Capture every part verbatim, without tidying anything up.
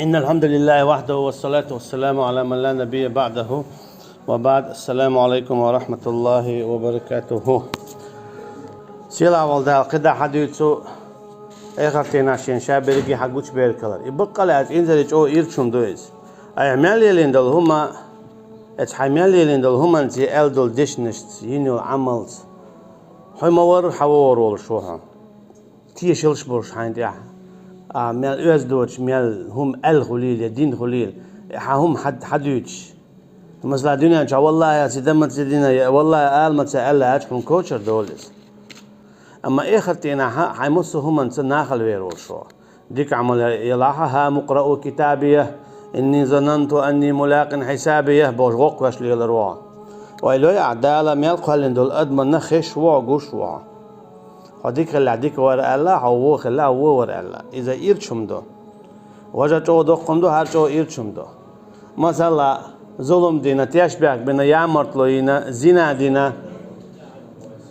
إن الحمد لله وحده والصلاة والسلام على من لا نبي بعده وبعد. السلام عليكم ورحمة الله وبركاته. Сийлахь волу Дала, кхидӀа хьадуьйцу эхартенахь шен ша берриге хьан гучубер хилар. И баккъалла аьлча инзаре чӀогӀа ирча хӀума ду иза. Айхьа мел еллина долу хӀума, эца хьайн мел еллина долу хӀуманца, аьлла долу дешнашца, йина йолу Ӏамалца хьо ма-варра хьан вогӀур волуш ву хьо. Тешалш болуш хьайна тӀехь. А, мел оьзда доцуш, мел хӀума аьлла хуьлийла я дина хуьлийла, хьан хӀума хьад-, хьадуьйцуш. Масала, дуьнен чохь, валлахӀи, аса и дан ма ца дина, я валлахӀи, ала ма ца аьлла аьлча, хьуна кочара долу иза. Амма эхартенахь хьайн массо а хӀуманца нахала вер волуш ву хьо. Дика Ӏамал елахь, ха мукърау китабия, инни зананту анни мулакъин хьисабия, бохуш гӀокхвеш лелар ву хьо. Ойла йой ахь, Дала мел кхоьллина долу адамна хезаш ву хьо, гуш ву хьо. Хьо дика хиллехь, дика вара аьлла, хьо вон хиллехь, вон вара аьлла. Иза ирча хӀума ду. Важа чӀогӀа доккха хӀума ду, хӀара чӀогӀа ирча хӀума ду. Масала, зулам дина, тешнабехк бина, ямартло йина, зина дина.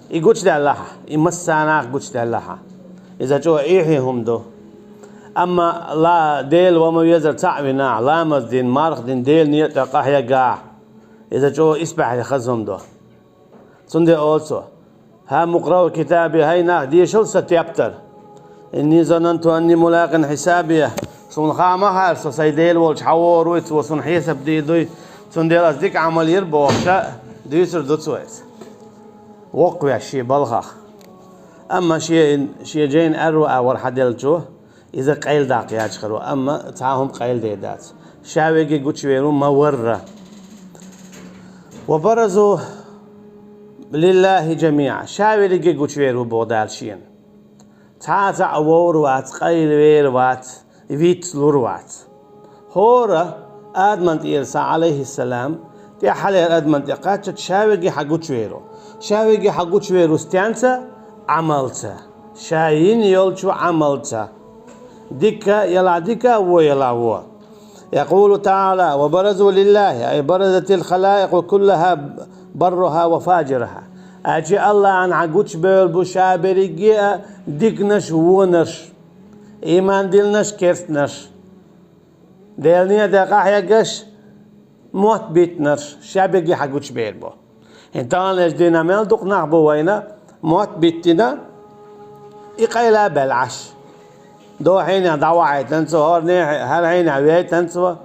И гучудаьллахь, и массанхьа гучудаьллахь. Иза чӀогӀа эхье хӀума ду. Амма ла-, Дела ва ма везар цхьаъ вина, ламаз дина, марха дина, Делан некъа тӀе къахьегахь, иза чӀогӀа исбаьхьа хаза хӀума ду. Цундела олу цо: «Ха мукърау китабия, хӀай нах, дешал сан тептар. Инни зананту анни мулакъин хьисабия. Суна ха ма хаьара, со сайн Дела волчу хьан вогӀур вуй, цо суна хьесап дийр дуй. Цундела аса дика Ӏамал йира», — бохуша, дуьйцур ду цо иза. Воккхаваьлла шен балхах. Амма шен, шен жайна аьрру агӀор хьаделлачо, иза къайладаккха яьчхьара ву, амма цхьа а хӀума къайладер дац. Ша верриге гучувер ву ма-варра. «Ва баразу лиллахи жамиъа». Ша верриге гучувер ву, боху Дала шена. Цхьа а цхьаъ вовр вац, къайлавер вац, вицлур вац. ХӀора Адаман тӀера схьа, Ӏалайхиссалам, тӀаьххьалера Адаман тӀе кхаччалц ша верриге хьан гучувер ву. Ша верриге хьан гучувер ву стенца? Ӏамалца. Ша йина йолчу Ӏамалца. Дика елахь дика, вон елахь вон. Якъулу ТаӀала: «Ва баразу лиллахи, ай баразатил халаикъу куллаха барруха ва фажираха». Аьлча, Аллахьан хьан гучубевлла бу ша берриге а диканаш, вонаш, ийман диллинарш, керстанаш. Делан некъа тӀе къахьегнарш, мотт биттинарш, ша берриге хьан гучубер бу. ХӀинца таханлерчу дийнахь мел дукха нах бу вайна, мотт биттина, и къайла а баьлла Ӏаш. Дохьа хьенех дӀавахьийтина цо, хӀара нехан, хӀара хьенех вейтина цо.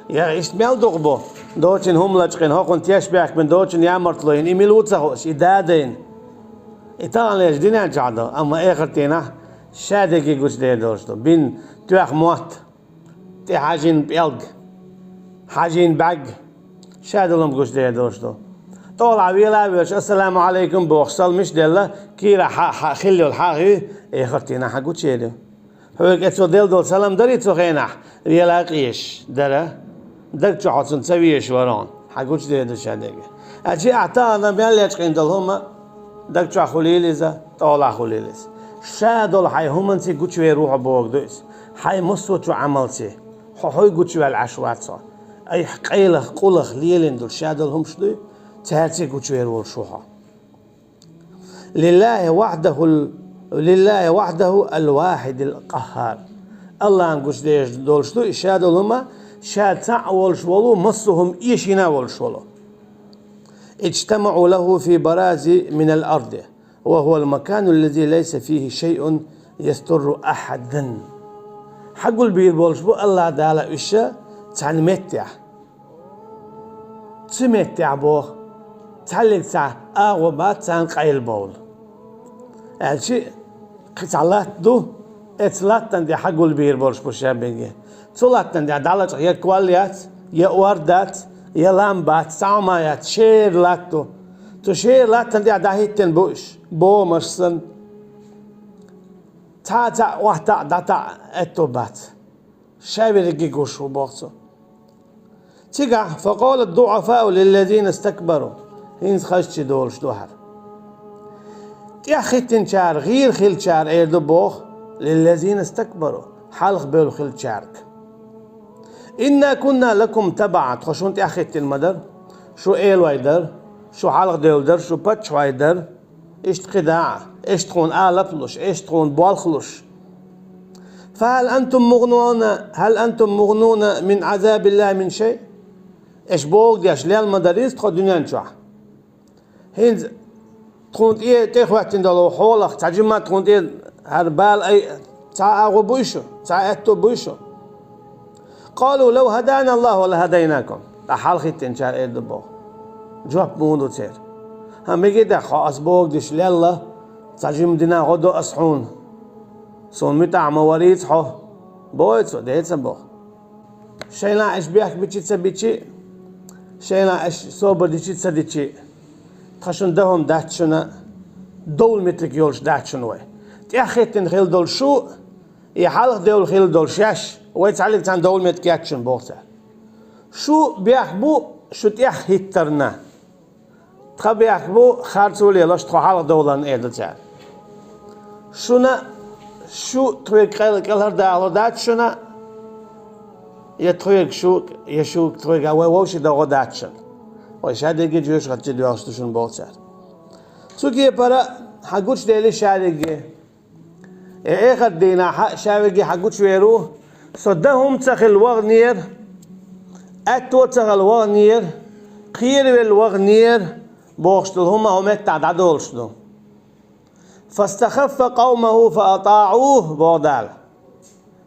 Я иштта мел дукха бу. Доцчун хӀума лачкъийна, хӀокхунна тешнабехк бина, доцчун ямартло йина, и мила ву ца хууш, и да дайна. И таханлерчу дийнахь чохь ду, амма эхартенахь ша дерриге гучудер долуш ду. Бина тоьхна мотт, тӀе хьажийна пӀелг, хьажийна бӀаьрг, ша долу хӀума гучудер долуш ду. ТӀолахь вела а воьлуш, «Ассаламу Ӏалайкум» бохуш, саламаш а делла, кийра хьа-, хьа-, хилла йолу хьагӀ юй, эхартенахь хьан гучуер ю. Хьоьга цо делла долу салам дарий цу хенахь, вела а къежаш дара. Даг чохь оцунна ца везаш вара хьуна, хьан гучудер ду ша дерриге. Аьлча ахь тахана мел лечкъийна долу хӀума даг чохь хуьлийла иза, тӀолахь хуьлийла иза. Ша долу хьайн хӀуманций гучувер ву хьо бохург ду иза. Хьайн массо а чу Ӏамалций. Хьо хьуй гучуваьлла Ӏаш вац хьо. Айхьа къайлах, къулах лелийна долу ша долу хӀумаш дуй, цаьрций гучувер волуш ву хьо. Лиллахи вахьдаху, лиллахи вахьдаху аль-вахьидиль къаххар. Аллахьан гучудеш долуш ду и ша долу хӀума, ша цхьаъ волуш волу, массо а хӀума эшийна волуш волу. Иджтамаъу лаху фи барази миналь арди, ва хуваль макану ллази лайса фихи шайъун ястурру ахьадан. Хьагулбийр болуш бу Аллахь Дала уьш цхьана меттехь. Цу меттехь боху, цхьаллиг цхьа агӀо бац царна къайлабовла. Аьлча, кхин цхьа латта ду, эцу латтана тӀе хьагулбийр болуш бу ша берриге. Цу латтана тӀе дӀалачкъа я кол яц, я ор дац, я лам бац, цхьа хӀума яц, шера латта ду. Цу шера латтана тӀе дӀахӀиттина бу уьш, бомаш санна. Цхьа а цхьаъ охьатаӀа, дӀатаӀа аьтто бац. Ша верриге гуш ву, боху цо. Цигахь, факъала дуӀафау лиллазина стакбару, хӀинца хазачи долуш ду хӀара. ТӀеххӀиттинчара, гӀийр хилчара эр ду боху, лиллазина стакбару, хьалха бевлла хилчаьрга. Инна кунна лакум табаӀан, тхо шуна тӀеххӀиттина ма дара, шу элой дара, шу хьалха девлла дара, шу паччахьой дара. Иштта кхидӀа а, иштта тхуна алап а луш, иштта тхуна болх а луш. فهل أنتم مغنون هل أنتم مغنون من عذاب الله من شيء؟ Аш боху деш лел ма дарий иза тхо дуьнен чохь? ХӀинца тхуна тӀе тӀехӀоьттина долу хьолах цхьа жимма тхуна тӀе хӀара бала ай, цхьа агӀо буй шу, цхьа аьтто буй шу? قالوا لو هدانا الله لهديناكم. Ткъа хьалхиттинчара эр ду боху. Жоп муха ду церан? ХӀан, мегий дехьа хьо ас боху деш лелла, цхьа жимма дина гӀо до ас хьуна. Суна муьтӀахь ма варийца хьо. Боху цо, деца боху. Шайна аш бехк бичи ца бичи, шайна аш собар дичи ца дичи, тхан шуна дан хӀума дац шуна, довла меттиг йолуш дац шуна вай. ТӀеххиттина хила долу шу, и хьалха девлла хила долу шаьш, вай цхьаьллиг цхьаьна довла меттиг яц шуна боху цара. Шу бехк бу шу тӀеххӀиттарна. Тхан бехк бу харцо лелош тхо хьалха довларна, эр ду цара. Шуна шу тхоьга кӀел-, кӀелхьардахалур дац шуна, я тхоьга шу, я шу тхоьга вай вовши догӀо дац шуна. Вай ша дерриге жоьжахати чу доьлхуш ду шуна боху цара. Цу кепара хьан гучудели ша дерриге. Э, эхарт дийнахь ша верриге хьан гучувер ву, со дан хӀума ца хилла ваханера, аьтто ца хилла ваханера, кхеравелла ваханера, бохуш долу хӀума хӀун меттахь дӀадолуш ду. فاستخف قومه فأطاعوه, боху Дала.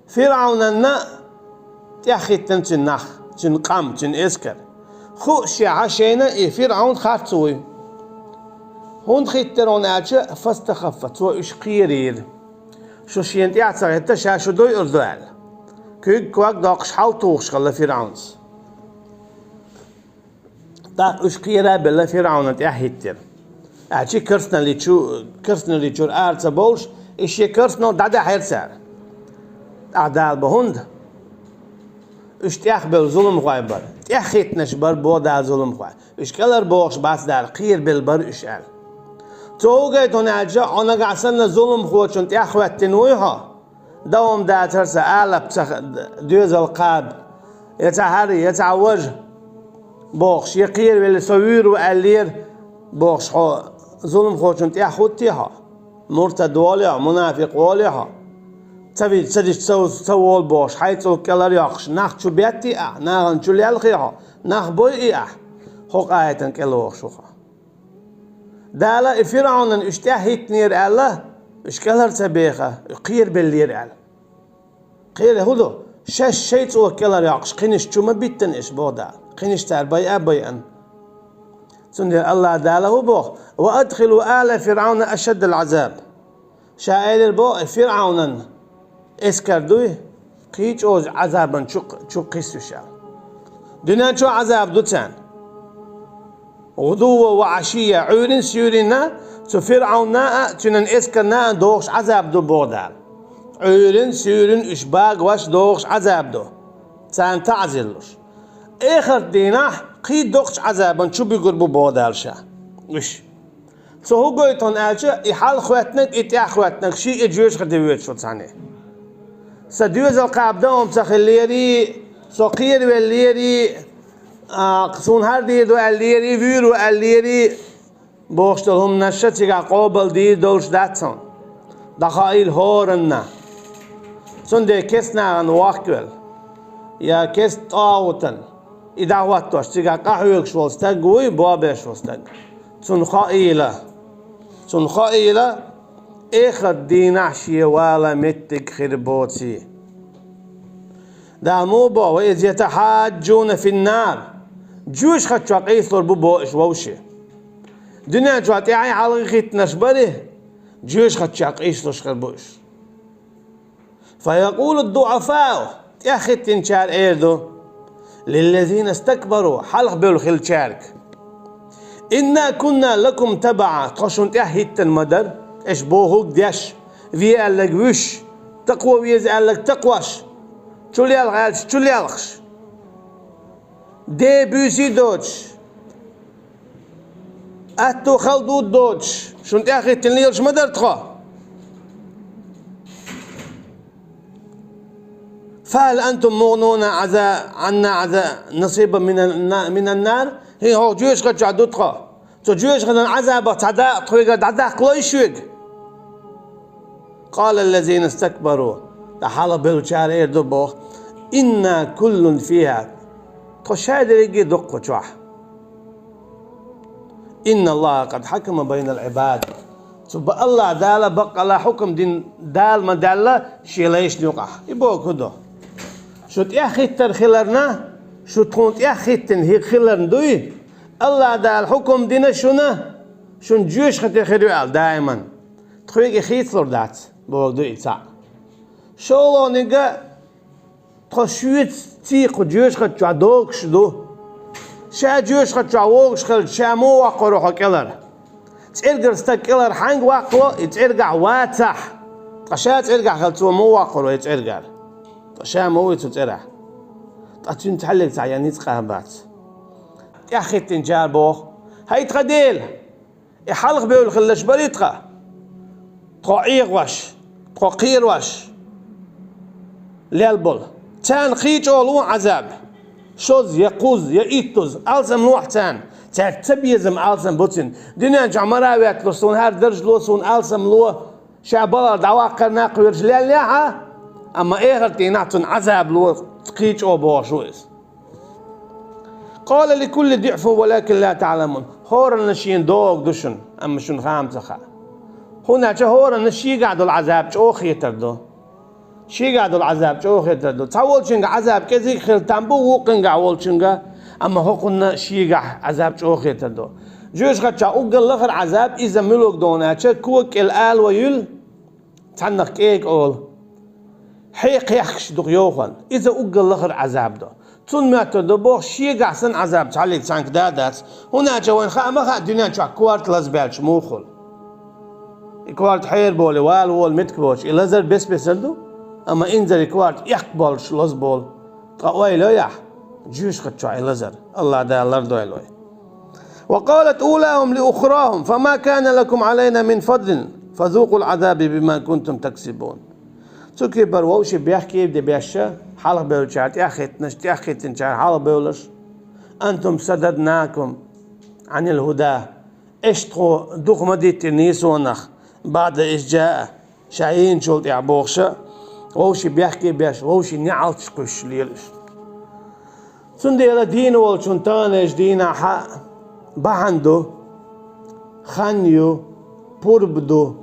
ФирӀавнанна тӀеххиттина цуьнан нах, цуьнан къам, цуьнан эскар. Хууш шехьа шайна и ФирӀавн харц вуй. ХӀунда хиттира хьуна аьлча, فاستخف, цо уьш кхерийра. Шу шена тӀехь ца хетта, ша шу дойур ду аьлла. Куьг-ког доккхуш хьалтухуш хилла ФирӀавнас. ТӀаккха уьш кхера а белла ФирӀавнан тӀехь хӀиттира. Аьлча керстаналличу-, керстаналличуьра ара ца бовлуш, и шен керстаналла дӀадаьхьира цара. ТӀаккха Дала бо хӀунда? Уьш тӀехбевлла зуламхой бара. ТӀеххӀиттинарш бара бо Дала зуламхой. Уьш кӀелхьарбохуш бац Дала, кхерабелла бара уьш аьлла. Цо хӀун гойту хьуна аьлча, хьо нагахь санна зуламхочун тӀеххӀоьттина вуй хьо? Дан хӀума дацара сан, алапа ца х-, доьзал кхаба, я цхьа хӀара, я цхьа важа, бохуш, я кхеравелла со вуьйр ву аьллера, бохуш, хьо зуламхочун тӀехь хӀуттий хьо? Муртад волий хьо, мунафикъ волий хьо? Ца вижа, ца дича ца, ца волу бохуш, хьайн цӀулг кӀелхьарйоккхуш, нах чу беттий ахь, нахана чу лелхий хьо, нах бойий ахь? ХӀокху аятан кӀел вохуш ву хьо. Дала и ФирӀавнан уьш тӀеххӀиттинера аьлла, уьш кӀелхьар ца беха, кхерабеллера аьлла. Кхера хӀун ду? Шаьш шайн цӀулг кӀелхьарйоккхуш, кхинаш чу ма биттина уьш, боху Дала. Кхинаш цара байа а байина. Цундела АллахӀ Дала хӀун боху: وأدخلوا آل فرعون أشد العذاب. Ша элира боху, и ФирӀавнан эскар дуй, кхин чӀогӀа Ӏазабан чу, чу кхисса уьш аьлла. Дуьнен чохь Ӏазаб ду царна. غدوا وعشيا, Ӏуьйрина суьйрина, цу ФирӀавнна а, цуьнан эскарна а дохуш Ӏазаб ду боху Дала. Ӏуьйрина суьйрина уьш багош дохуш Ӏазаб ду, царна таӀзар луш. Эхарт дийнахь кхин доккхачу Ӏазабан чу буьгур бу боху Дала ша уьш. Цо хӀун гойту хьуна аьлча, и хьалххоьттинарг, и тӀаьхьахоьттинарг шиъ и жоьжахати воьдуш ву цхьаьна. Сан доьзал кхаба дан хӀума ца хиллерий, со кхеравеллерий, а, суна хӀара дийр ду аьллерий, вуьйр ву аьллерий, бохуш долу хӀуманаш ша цигахь къобал дийр долуш дац хьуна. ДӀахаийла хӀоранна. Цундела кестнахана вохкавелла, я кест тӀагӀутан, и дӀахӀоттош цигахь къахьоьгуш волу стаг вуй, бобеш волу стаг. Цунна хаийла, цунна хаийла, эхарт дийнахь шен вала меттиг хир боций. Дала муха боху: وإذ يتحاجون في النار. Жоьжахати чохь къийсалур бу боху уьш вовшийн. Дуьнен чохь тӀаьхье хьалхахӀиттинарш барий, жоьжахати чохь къийсалуш хир бу уьш. فيقول الضعفاء, тӀаьхьахӀиттинчара эр ду, للذين استكبروا, хьалха бевлла хиллачаьрга: إنا كنا لكم تبعا, тхо шуна тӀаьхьахӀиттина ма дара, аша бохург деш, ве аьлларг вуьш, такхо веза аьлларг такхош, чулелха аьлча чулелхаш, ден буьйсий доцуш, аьтту хала ду доцуш, шуна тӀаьхьахӀиттина лелаш ма дара тхо. فهل أنتم مغنون عذا-، عنا عذا-، نصيبا من النا-، من النار؟ ХӀин хӀокху жоьжахати чохь ду тхо. Цу жоьжахатин Ӏазабах цхьа дакъа тхоьгара дӀадаккха лой шуьга? قال الذين استكبروا. ТӀаккха хьалха бевллачара эр ду боху: «Инна куллун фиха». Тхо шадерриге а ду кху чохь. «Инна Аллаха къад хьакама байнал Ӏибад». Цу ба Аллах Дала баккъала хьукам дина Дала ма даьлла шен лайшна юкъахь. И боху хӀун ду? Шу тӀеххиттар хиларна, шу тхуна тӀеххиттина хӀига хиларна дуй? Аллах Дала хьукам дина шуна, шуна жоьжахати хир ю аьлла даиман. Тхоьга и хийцалур дац, боху ду и цхьаъ. ШолгӀаниг а, тхо шуьца ций кху жоьжахати чохь догуш ду. Ша жоьжахати чохь вогуш хилча, ша муха воккхур ву хьо кӀелара? ЦӀергара стаг кӀелара хьаьнга ваккхало, и цӀергахь вацахь? Ткъа ша цӀергахь хилча, цо муха воккхур ву и цӀергара? Ткъа ша ма вуй цу цӀерахь? Ткъа цуьнан цхьаьллиг цхьа ян ницкъ а бац. ТӀеххиттинчара боху: «ХӀай тхан Дела, и хьалха бевлла хилларш барий тхан, тхо Ӏехош, тхо кхерош лелла болу. Царна кхин чӀогӀа ло Ӏазаб. Шозза я кхузза, я иттазза, алсам лохьа царна. Цаьрца ца безам алсам бу цуьнан. Дуьнен чохь мара ветталуш суна хӀара даржа ло, суна алсам ло, ша балхара дӀаваккхар нах верш леллехьа, амма эхарт дийнахь цунна Ӏазаб ло кхин чӀогӀа», бохуш ву иза. «Къала ликулли диъфун, валакин ла таъламун». ХӀоранна шена догӀу ду шуна, амма шуна хама ца хаьа. ХӀунда аьлча хӀоранна шегахь долу Ӏазаб чӀогӀа хетар ду. Шегахь долу Ӏазаб чӀогӀа хетар ду. Цхьа волчуьнга Ӏазаб кӀезиг хир там бу вукхуьнгахь волчуьнга, амма хӀокхунна шегахь Ӏазаб чӀогӀа хетар ду. Жоьжахати чохь уггар лахара Ӏазаб, иза муьлург ду аьлча, кога кӀел ала ван юьллу, цхьаннах кӀега олу. Хье кхехкаш ду йохана. Иза уггар лахара Ӏазаб ду. Цунна моьттур ду боху, шегахь санна Ӏазаб цхьаллиг цхьаьнгга да а дац. ХӀунда аьлча вайна хаа ма хаьа дуьнен чохь корта лазбаьлча муха хуьлу. И корта хьераболий, вала волу меттиг воцуш, и лазар бес-бесара ду, амма инзаре корта эккха болуш лазболу. Ткъа ойла йо ахь, жоьжахати чохь и лазар, Аллах Дала лардойла вай. «Ва къалат улахум ли ухрахум: фама кана лакум алайна мин фадлин, фазукъул азаба бима кунтум таксибун». Цу кепара вовшийн бехке а де беш, хьалха бевллачара тӀеххиттинарш, тӀеххиттинчара хьалха бевлларш: «Антум сададнакум анил худа». Аша тхо дукха ма диттира нийсонах, баъда из джаа, ша йийначул тӀаьхьа бохуша, вовшийн бехке а беш, вовшийн неӀалташ кхуьссуш лела уьш. Цундела дийна волчун таханлерчу дийнахь бахьана ду, хан ю, пурба ду,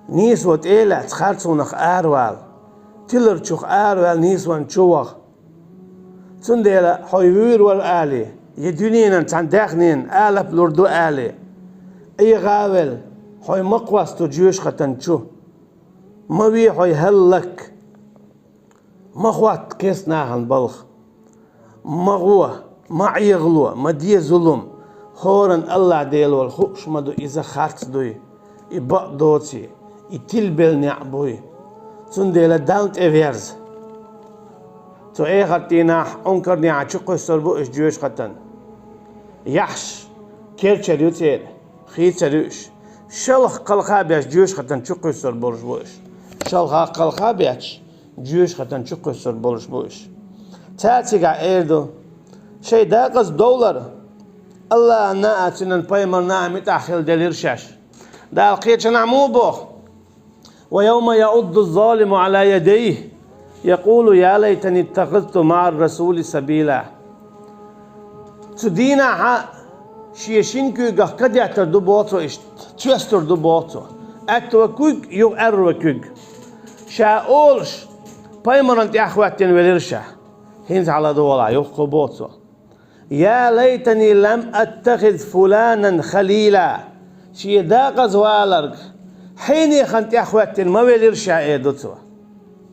нийсо тӀе а лаьцна харцонах аравала, тиларчух араваьлла нийсонна чу ваха. Цундела хьо вуьйр вара алий, я дуьненан цхьана даьхнина алапа лур ду алий, Ӏеха а велла, хьо ма кхосса жоьжахатан чу. Ма ве хьо хӀаллак. Ма хӀотта кест нахана балха. Ма гӀо, ма Ӏехало, ма де зулам. ХӀоранна Аллах Дела волу хууш ма ду, иза харц дуй, и бакъ доций, и тилабелла неӀ буй. Цундела Далла тӀе верза. Цу эхарт дийнахь Ӏункарнехьа чукхуьссур бу уьш жоьжахатан. Яхьаш керчар ю церан, хийцар ю уьш. Шалха кхалха а беш, жоьжахатан чукхуьссур болуш бу уьш. Шалха кхалха а беш, жоьжахатан чукхуьссур болуш бу уьш. Цара цигахь эр ду: «Шайн дакъаза довлар, Аллахьна а, цуьнан пайхамарна а муьтӀахь хила делира шаьш». Дала кхечанахь муха боху: «Ва явма яъудду ззалиму Ӏала ядайхи, якъулу: я лайтани иттахазту маӀар расули сабила». Цу дийнахьа шен шина куьйгах кадеттар ду боху цо иштта, цоьстур ду боху цо. Аьтту ван куьг, юха аьрру ван куьг. Ша олуш, пайхамарна тӀехь хӀоьттина велира ша. ХӀинца хьаладогӀалахь, юха кху боху цо: «Я лайтани лам аттахиз фуланан халила». Шен дакъаза валарг хьенехан тӀехь хӀоьттина ма велира ша, эр ду цо.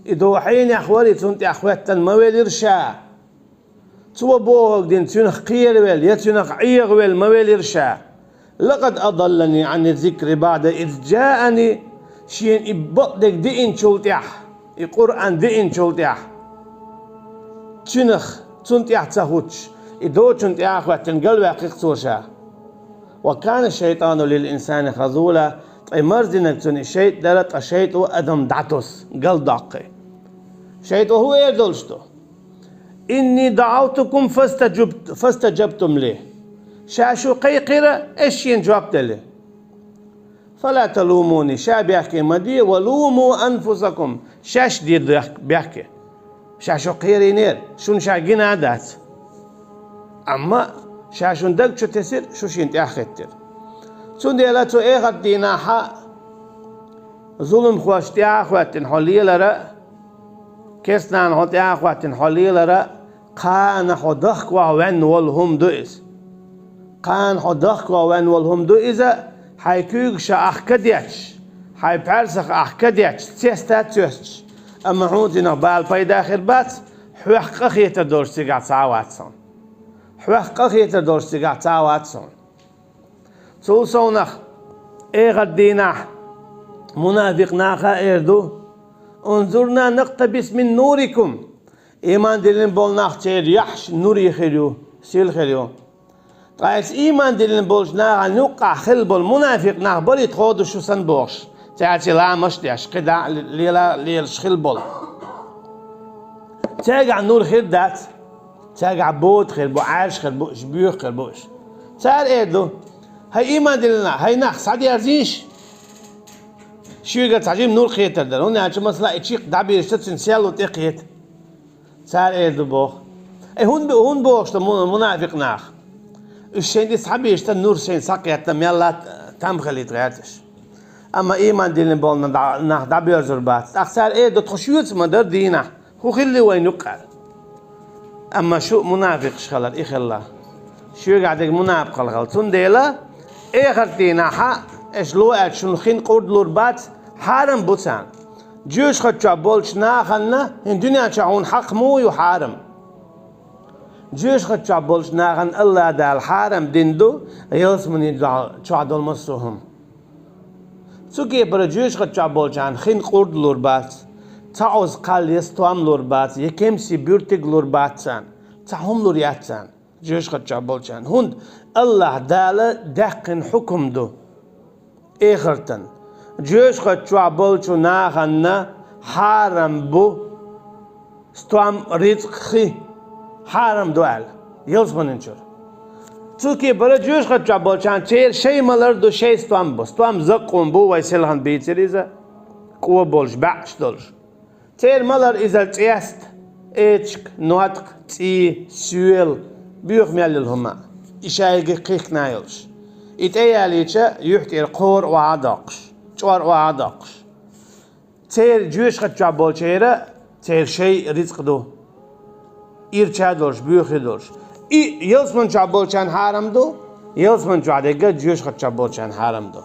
И догӀу хьенех варий, цунна тӀехь хӀоьттина ма велира ша. Цо бохург дина цуьнах кхеравелла, я цуьнах Ӏехавелла ма велира ша. «Лакъад адаллани Ӏани ззикри баъда из джаани». Шена и бакъдерг диъначул тӀаьхьа, и Къуръан диъначул тӀаьхьа, цуьнах, цунна тӀаьхьа ца хӀуттуш, и доцучунна тӀаьхьа хӀоьттина галваьккхира цо ша. «Ва кана шайтану лил инсани хазула». Ткъа и марздинарг цунна и шайтӀа дара, ткъа шайтӀо адам дӀатосу, галдоккхий. ШайтӀо хӀун эр долуш ду? «Инни даӀавтукум фастаджаб-, фастаджабтум ли». Ша шу кхайкхира, ас шена жоп делира. فلا تلوموني, ша бехке ма де, ولوموا أنفسكم, шаьш де бехке. Ша шо кхерийнера, шуна ша гина а дац. Амма ша шун даг чу тесира, шу шена тӀеххеттира. Цундела цу эхарт дийнахьа зуламхошна тӀехьа а хӀоьттина хьо лелара, керстанна хьо тӀехьа а хӀоьттина хьо лелара, кхана хьо дахка ваха ваьнна волу хӀума ду иза. Кхана хьо дахка ваха ваьнна волу хӀума ду иза, хьайн куьйгаш ахка детташ, хьайн пхьарсах ахка детташ, цеста а цоьстуш. Амма хьуна цунах бала пайда хир бац, хьох къахетар долуш цигахь цхьа а вац хьуна. Хьох къахетар долуш цигахь цхьа а вац хьуна. Цул совнах, эхарт дийнахь мунафикъ наха а эр ду: «انظرنا نقتبس من نوركم». Ийман диллина болу нах церан яххьаш нур хир ю, сил хир ю. Ткъа иза ийман диллина болчу нахана юккъахь хилла болу мунафикъ нах барий тхо ду шу санна бохуш, цаьрца ламаш а деш, кхидӀа а лела а лелаш хилла болу. Цаьргахь нур хир дац, цаьргахь бода хир бу, Ӏаьржа хир бу уьш, боьха хир бу уьш. Цара эр ду: «ХӀай ийман диллина, хӀай нах, схьадерзийша, шуьга цхьа жима нур кхетар дара, хӀунда аьлча, масала, и чикх дӀабийрзича, цуьнан серло тӀекхета». Цара эр ду боху. Ай, хӀунда, хӀунда бохуш ду му-, мунафикъ нах? Уьш шайна тӀе схьабийрзича, нур шайна схьакхетта, мелла а там хилийта гӀерташ. Амма ийман диллина болу нах дӀа-, нах дӀабоьрзур бац. ТӀаккха цара эр ду: «Тхо шуьца ма дара дийнахь, хӀун хилли вайна юккъара?» Амма шу мунафикъаш хилар и хилла. Шуьгахь дерг мунапакъалла хилла. Цундела, эхарт дийнахьа, аша ло аьлча, шуна хин къурд лур бац, хьарам бу царна. Жоьжахати чохь болчу наханна, хӀин дуьнен чохь хьуна хьакха муха ю хьарам? Жоьжахати чохь болчу нахана АллахӀ Дала хьарам дина ду ялсаманин чохь долу массо а хӀума. Цу кепара жоьжахати чохь болчарна хин къурд лур бац, цхьа Ӏоза кхал я стом лур бац, я кемсийн буьртиг лур бац царна, цхьа хӀума лур яц царна. Жоьжахати чохь болчарна. ХӀунда АллахӀ Дала даьккхина хьукум ду эхартан. Жоьжахати чохь болчу наханна хьарам бу стом, рицкъ, хи. Хьарам ду аьлла, ялсаманин чуьра. Цу кепара жоьжахати чохь болчарна церан шайн малар ду, шайн стом бу. Стом закъкъум бу, вай селхана бийцира иза, кӀо болуш, баьӀаш долуш. Церан малар иза цӀест, эчиг, ноткъа, цӀий, соьла, боьха мел йолу хӀума. И шайга кхихкина йолуш. И тӀеялийча, юьхь тӀера кхора охьа а доккхуш, чӀор охьа а доккхуш. Церан жоьжахати чохь болчеран церан шайн рицкъ ду. Ирча а долуш, боьха а долуш. И ялсаман чохь болчарна хьарам ду, ялсаман чохь дерг а жоьжахати чохь болчарна хьарам ду.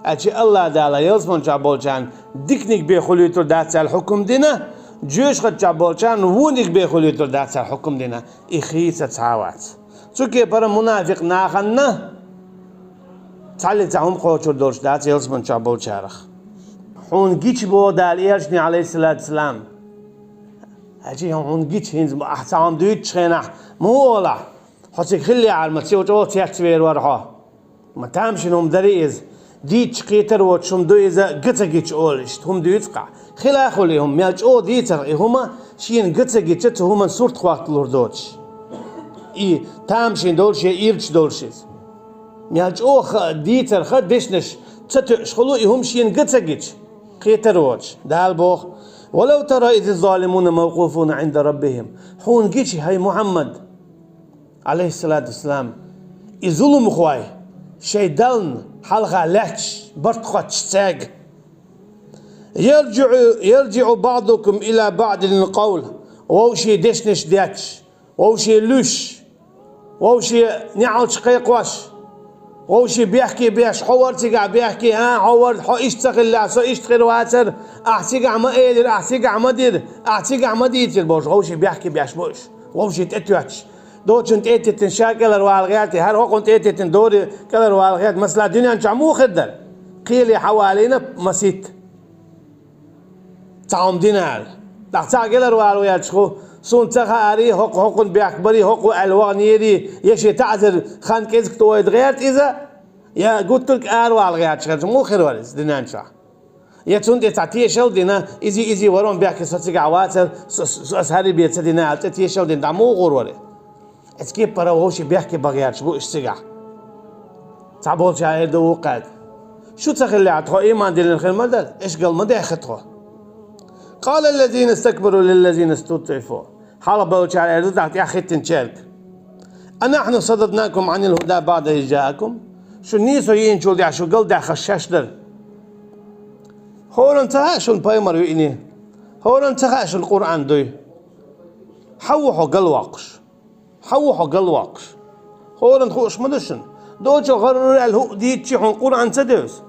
Аьлча АллахӀ Дала ялсаман чохь болчарна диканиг бен хуьлуьйтур дац аьлла хьукум дина, жоьжахати чохь болчарна вониг бен хуьлуьйтур дац аьлла хьукум дина. И хийца цхьа а вац. Цу кепара мунафикъ наханна цхьаллиг цхьа хӀума кхочур долуш дац ялсаман чохь болчарах. Хьуна гича боху Дала элчане, Ӏалайхиссалату вассалам. Хьаьжи, хьуна гича хӀинца, ахь цхьа хӀума дуьйцучу хенахь, муха олахь? Хьо цига хиллехьара, ма цо чӀогӀа цецвер вара хьо. Ма тамашийна хӀума дарий иза. Дийцича кхетар воцуш хӀума ду иза, га ца гича олу иштта, хӀума дуьйцу-кх ахь. Хила а хуьлу и хӀума, мел чӀогӀа дийцарх и хӀума, шена га ца гича цу хӀуман сурт хӀотталур доцуш. И тамашийна долуш я ирча долуш иза. Мел чӀогӀа ха-, дийцарх дешнаш ца тоьуш хуьлу и хӀума шена га ца гича, кхетар воцуш. Дала боху: «ولو ترى إذ الظالمون موقوفون عند ربهم». Хьуна гича, хӀай Мухьаммад, Ӏалайхиссалату вассалам, и зуламхой шайн Дална хьалха лаьтташ барт хоттуш цаьрга. «يرجع، يرجع بعضكم إلى بعض القول», вовшийн дешнаш детташ, вовшийн луьйш, вовшийн неӀалт кхайкхош, вовшийн бехке беш, хьо вара цигахь бехке, а, хьо вара, хьо иштта ца хиллехь, со иштта хир вацара, ахь цигахь ма элира, ахь цигахь ма дира, ахь цигахь ма дийцира бохуш, вовшийн бехке беш бу уьш, вовшийн тӀетоьттуш. Доцчунна тӀе а теттина ша кӀелхьарвала гӀерта, хӀара хӀокхунна тӀе а теттина дори кӀелхьарвала гӀерта, масала, дуьнен чохь муха хир дара? Кхеле хьавалийна масийтта. Цхьа хӀума дина аьлла. ТӀаккха цхьаъ кӀелхьарвала ваьлча хӀу, суна ца хаарий, хӀокху, хӀокхунна бехк барий, хӀокху аьлла ваханерий, я шен таӀзар хан кӀезиг тӀе ойда гӀерта иза, я гуттарг аравала гӀерташ хилча, муха хир вара иза дуьнен чохь? Я цунна тӀе цхьа тешал а дина, изий, изий, варон бехке со цигахь вацара, со, со, со аса хӀара бен ца дина аьлла, цӀе тешал а дина, дӀа муха гӀур вара? Эцу кепара вовшийн бехке бан гӀерташ бу уьш цигахь. Цхьаболчара эр ду вукхаьрга: Шу ца хиллехь, тхо ийман диллина хир ма дара, эшкал ма даьххи тхо. قال الذين استكبروا للذين استضعفوا. Хьалха болчара аьлла тӀехӀиттинчаьрга: أنحن صددناكم عن الهدى بعد إذ جاءكم؟ Шу нийсо йиъначул тӀехьа шу галдаьхнарш шаьш дара? ХӀоранна ца хаьа шуна пайхамар виъний? ХӀоранна ца хаьа шуна Къуръан дуй? Хьан ву хьо галвоккхуш? Хьан ву хьо галвоккхуш? ХӀоранна хууш ма ду шуна. Доцу гӀарра аьлла хӀуъа дийцчи хьуна Къуръан ца девза?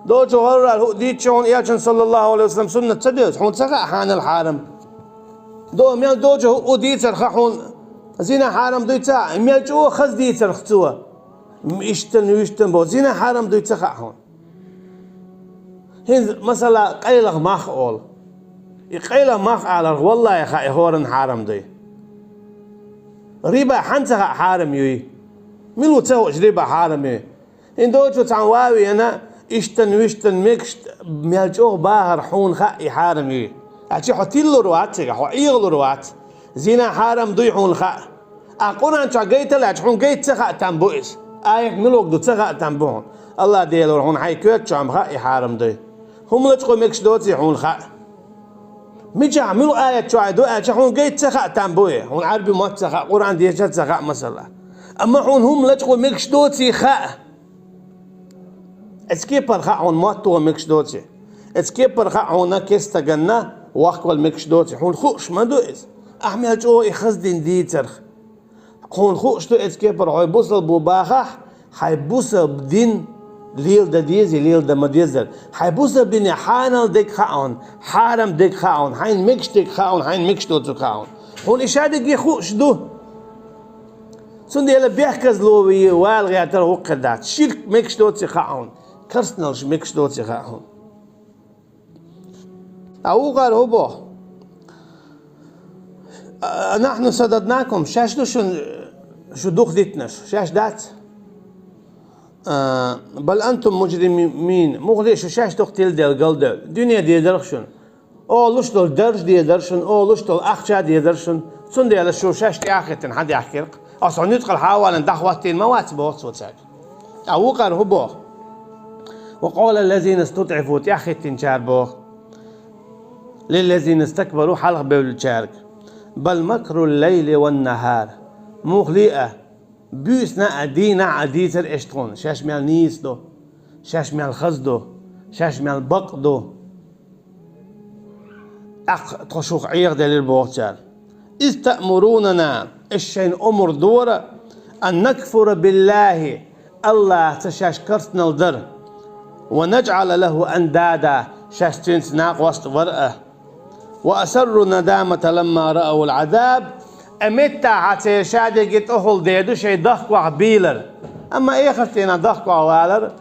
Доцу гӀарра аьлла хӀуъа дийцчи хьуна Элчан, саллаллаху алейхи ва саллям, суннат ца девза? Хьуна ца хаьа хьанал хьарам? До мел доцу хӀуъа дийцар хаьа хьуна, зина хьарам дуй ца хаьа, мел чӀогӀа хаза дийцар цо. Иштта, вуьштта бо, зина хьарам дуй ца хаьа хьуна. ХӀинца, масала, къайлаха мах олу. И къайлаха мах аларх, валлахӀи, хаьа и хӀоранна хьарам дуй. Риба хьан ца хаьа хьарам юй? Мила ву ца хууш риба хьарам юй? ХӀинца доцу цхьана ван вена, иштта, вуьштта, мегаш мел чӀогӀа бахар хьуна хаьа и хьарам юй. Аьлча хьо тиллур вац цигахь, хьо Ӏехалур вац. Зина хьарам дуй хьуна хаьа. Ахь Къуръан чохь гайта лаьча, хьуна гайта ца хаьа там бу иза. Аят мила ду ца хаьа там бу хьуна. Аллах Делора хьуна хьайн коьрта чохь хаьа и хьарам дуй. ХӀума лачкъо мегаш доций хьуна хаьа. Мичахь мила аят чохь ду аьлча, хьуна гайта ца хаьа там бу и. Хьуна Ӏарби мотт ца хаьа, Къуръан дешар ца хаьа, масала. Амма хьуна хӀума лачкъо мегаш доций хаьа. Эцу кепара хаьа хьуна мотт ван мегаш доций. Эцу кепара хаьа хьуна кестаганна вахкавала мегаш доций. Хьуна хууш ма ду иза. Ахь мел чӀогӀа и хаза дин дийцарх. Хьуна хууш ду эцу кепара хьо бусалба ву бахахь, хьайн бусалба дин леладан дезий, леладан ма дезара. Хьайн бусалба дине хьанал дерг хаьа хьуна, хьарам дерг хаьа хьуна, хьайна мегаш дерг хаьа хьуна, хьайна мегаш доцург хаьа хьуна. Хьуна и шадерриге хууш ду. Цундела бехказло ве вала гӀертар хӀокхуьнга дац. Ширк мегаш доций хаьа хьуна, керстаналш мегаш доций хаьа хьуна. Ткъа вукхара хӀун боху? أنحن صددناكم, шаьш ду шуна, шу дукха диттинарш, шаьш дац? بل أنتم مجرمون, муххале а шу шаьш дукха тиладелла, галдевлла. Дуьне дезарх шуна. Олуш долу дарж дезара шуна, олуш долу ахча дезара шуна, цундела шу шаьш тӀаьхьахӀиттина хьан даьхкира-кх? Аса хьо нуьцкъала хьан валлина дӀахӀоттийна ма вац боху цо цаьрга. Ткъа вукхара хӀун боху? وقال الذين استضعفوا, тӀаьхьахӀиттинчара боху, للذين استكبروا, хьалха бевллачаьрга: بل مكر الليل والنهار. Муххале а, буьйсанна а, дийнахь а дийцара аша тхуна, шаьш мел нийса ду, шаьш мел хаза ду, шаьш мел бакъ ду. ТӀаккха тхо шух Ӏехаделира боху цара. إذ تأمروننا, аша шайна омра дора, أن نكفر بالله, Аллахьца шаьш керстанал дара, ونجعل له أندادا, шаьш цуьнца накъост вара а. وأسروا الندامة لما رأوا العذاب, а меттахь церан шадерриге тӀехула дер ду шайн дахкош бийлар. Амма эхарт дийнахь дахкош валар,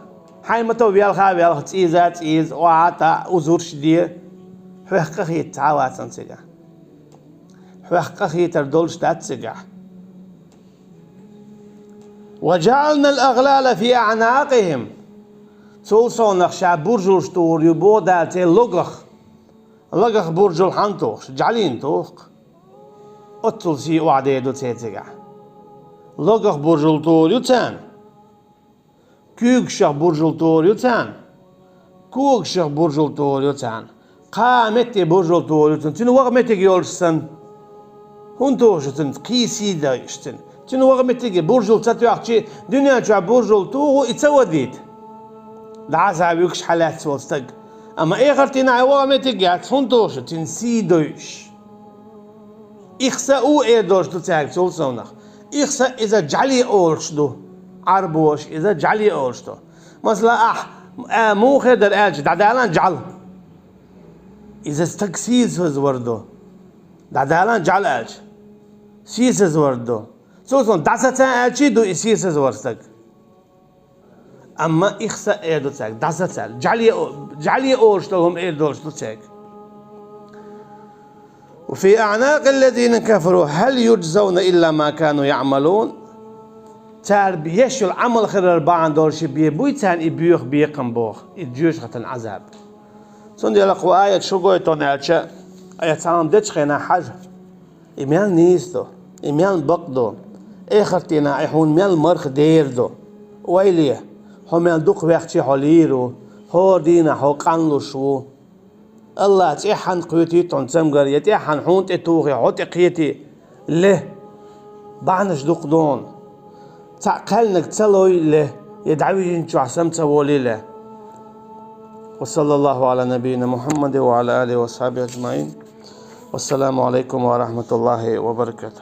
хьайн ма-тов велха а велха, цӀийза а цӀийза, охьа а тӀаьхьа, узурш а де, хьоькх къахийта цхьа а вацара цигахь. Хьоькх къахетар долуш дац цигахь. وجعلنا الأغلال في أعناقهم. Цул совнах ша буржалш тухур ю боху Дала церан логах. Логах буржал хьанна тухуш? ЖӀаьлина туху-кх. Оццул сий охьадер ду церан цигахь. Логах буржал тухур ю царна. Куьйгашах буржал тухур ю царна. Когашах буржал тухур ю царна. Кхаа метте буржал тухур ю царна. Цуьнан ваха меттиг йолуш санна. ХӀунда тухуш ю цуьнан кхий сий дойуш цуьнан? Цуьнан ваха меттиге буржал ца тоьхча, дуьнен чохь буржал туху и ца вадийта. ДӀа а схьа вуьгуш хьалаьцна волу стаг. Амма эхарт дийнахь ваха меттиг яц, хӀунда тухуш ю цуьнан сий дойуш? Ихса а эр долуш ду цаьрга цул совнах. Ихса иза жӀаьле олуш ду. Ӏарбоша иза жӀаьле олуш ду. Масала, ахь, а, муха хир дара аьлча, дӀадалан жӀаьла. Иза стаг сийсазвар ду. ДӀадалан жӀаьла аьлча, сийсазвар ду. Цул совнах дӀасаца аьлчий ду и сийсазвар стаг. Амма ихса а эр ду цаьрга, дӀасаца аьлла. ЖӀаьле о-, жӀаьле олуш долу хӀума эр долуш ду цаьрга. وفي أعناق الذين كفروا هل يجزون إلا ما كانوا يعملون. Цара еш йолу Ӏамал хилар бахьана долуш бен буй царна и боьха бекхам боху, и жоьжахатан Ӏазаб. Цундела кху аят шу гойту аьлча, ая цхьа хӀума дечу хенахь хьажа. И мел нийса ду, и мел бакъ ду, эхарт дийнахь и хьуна мел марха дер ду. Ойла е, хьо мел дукха вехча хьо лийр ву, хӀора дийнахь хьо къанлуш ву. АллахӀа цӀеххьана кхетийта хьуна цамгар, я тӀеххьана хьуна тӀе тухий, хьо тӀе кхетий, ле. Бахьанаш дукха дона. Цхьаъ кхаьллинарг ца лой, ле, я дӀавижинчохь сам ца волий, ле. وصلى الله على نبينا محمد وعلى آله وصحبه أجمعين. والسلام عليكم ورحمة الله وبركاته.